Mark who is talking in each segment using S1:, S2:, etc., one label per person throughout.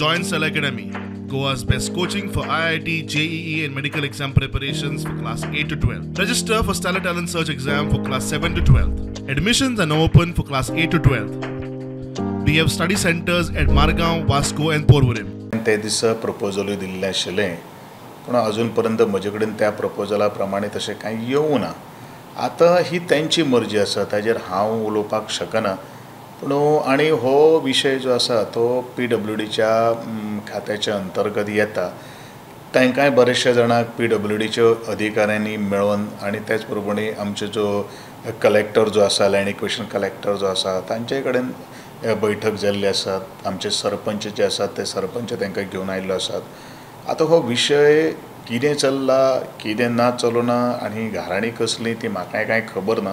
S1: Join Stellar Academy, Goa's best coaching for IIT, JEE and medical exam preparations for class 8 to 12. Register for Stellar Talent Search exam for class 7 to 12. Admissions are now open for class 8 to 12. We have study centers at Margao, Vasco and Porvorim.
S2: ते दिसा प्रपोजलूय दिल्लें आशिल्लें पूण अजून पर्यंत म्हजे कडेन त्या प्रपोजला प्रमाणे तशें कांय येवंक ना. आतां ही तेंची मर्जी आसा, ताजेर हांव उलोवपाक शकना. पूण आनी हो विशय जो आसा तो पीडब्ल्यूडीच्या खात्याच्या अंतर्गत येता. तांकांय बरेचशे जाणांक पीडब्ल्यूडीच्या अधिकाऱ्यांनी मेळोन आनी त्याच प्रमाणे आमचे जो कलेक्टर जो आसा, लँड इक्वेशन कलेक्टर जो आसा, तांचे कडेन बैठक जाल्ली आसात. आमचे सरपंच जे आसात ते सरपंच तांकां घेवन आयिल्लो आसात. आतां हो विशय कितें चल्ला कितें ना चलूना आनी घराणीं कसलीं ती म्हाकाय कांय खबर ना,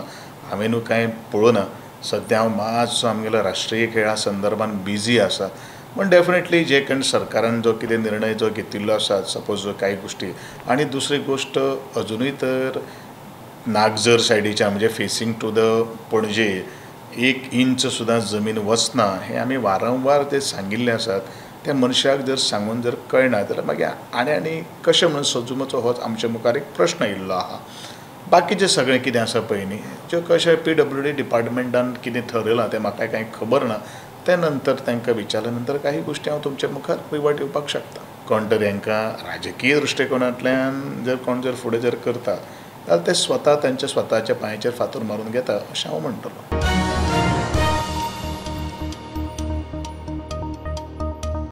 S2: हांवेनूय कांय पळोवना. सद्या हांव मातसो आमगेलो राष्ट्रीय खेळा संदर्भान बिजी आसा. पूण डेफिनेटली जे कोण सरकारान जो कितें निर्णय जो घेतिल्लो आसा, सपोज कांय गोश्टी. आनी दुसरी गोश्ट अजुनूय तर नागझर सायडीच्या म्हणजे facing two the Panaji 1 inch सुद्दां जमीन वचना हें आमी वारंवार ते सांगिल्लें आसात. त्या मनशाक जर सांगून जर कळना जाल्यार मागीर आनी आनी कशें म्हणून सजुमाचो होच आमच्या मुखार एक प्रश्न येयल्लो आहा. बाकीचें सगळें कितें आसा पळय न्ही, ज्यो कशें पीडब्ल्यूडी डिपार्टमेंटान कितें थरयलां तें म्हाका कांय खबर ना. ते नंतर तांकां विचारल्या नंतर काही गोश्टी हांव तुमच्या मुखार वयवाट येवपाक शकता. कोण तर हांकां राजकीय दृश्टिकोनांतल्यान जर कोण जर फुडें जर करता जाल्यार ते स्वता तांच्या स्वताच्या पांयाचेर फातर मारून घेता अशें हांव म्हणटलो.